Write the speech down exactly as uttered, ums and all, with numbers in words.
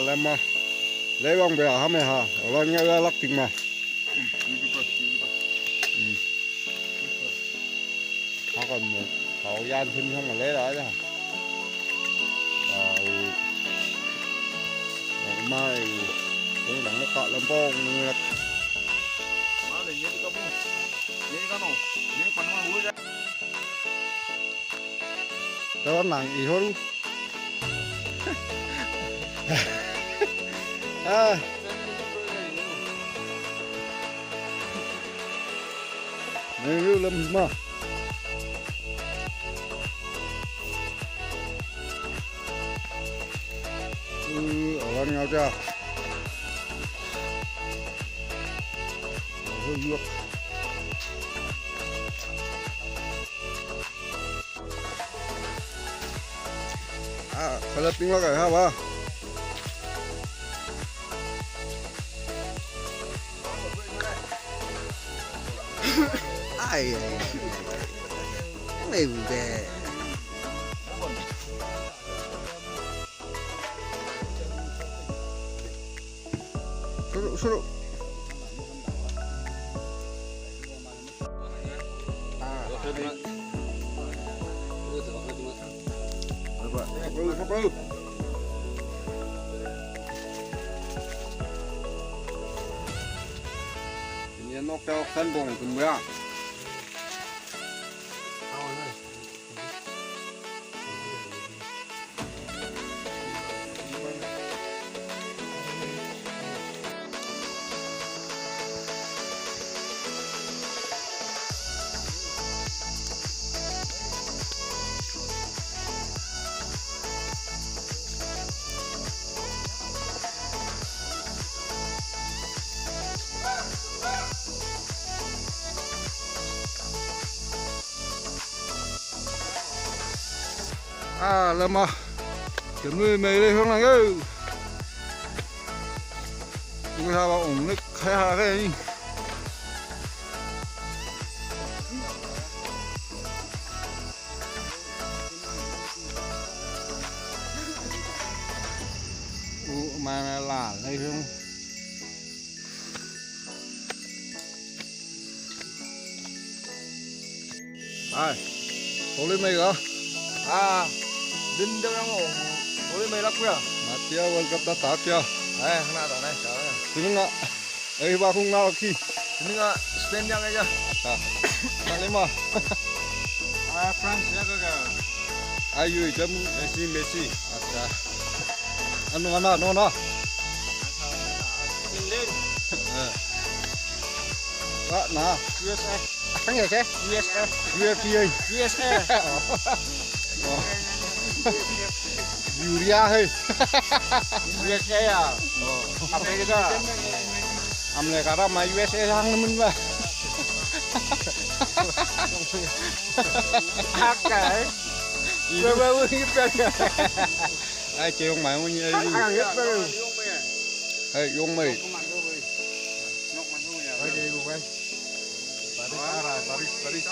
Lem ma. Lê wang bia ha me ha. Lon nga la lak ting ma. Ha kon mo. Kau yan thim ha ma lê la ja. Kau. Mai. Ni nang ka lem pong ni lak. Ma le ni ka bu. Ni ka no. Ni pa no hu ja. Tao nang i hol. Ah. Ni lu lem ma. Ư, ở gần nhau chưa? Hơi ruột. À, phải là tiếng Bắc rồi hả ba? Ai, ai, ai. Cái này về. Suru, suru. Ini nok tel kan bong kembang. À, là mà. Chấm nuôi mày đây không này ơi. Chúng ta bảo ổn định khai hạ cái này. Ủa, mà là đây không? Ai, tô ly mì gơ? À, đinh đâu đang ổ, tô ly mì lắc kìa. Mà tia wal gấp đã tao tia. Ai, hana tao này, tao này. Sini nga. Ai, ba khung nal ki. Sini nga, Spain yang aja. Ata. Kali ma. Ah, France ya kau. Ayu, jam Messi, Messi. Ata. Anu, ana, no, no. England. Eh. Wah, nah. U S A. Apa ya, sih? U S A. U F C A. U S A. Oh. Urea, hei. U S A ya? Oh. Apa kita? Amle kara ma U S A yang nemen ba. Akai. Ba, ba, ba, ba. Ai, kêu ông mày muốn gì? Ai, ai, ông mày. Ai, ông mày. Ai, đi, đi, đi. Paris, Paris, Paris.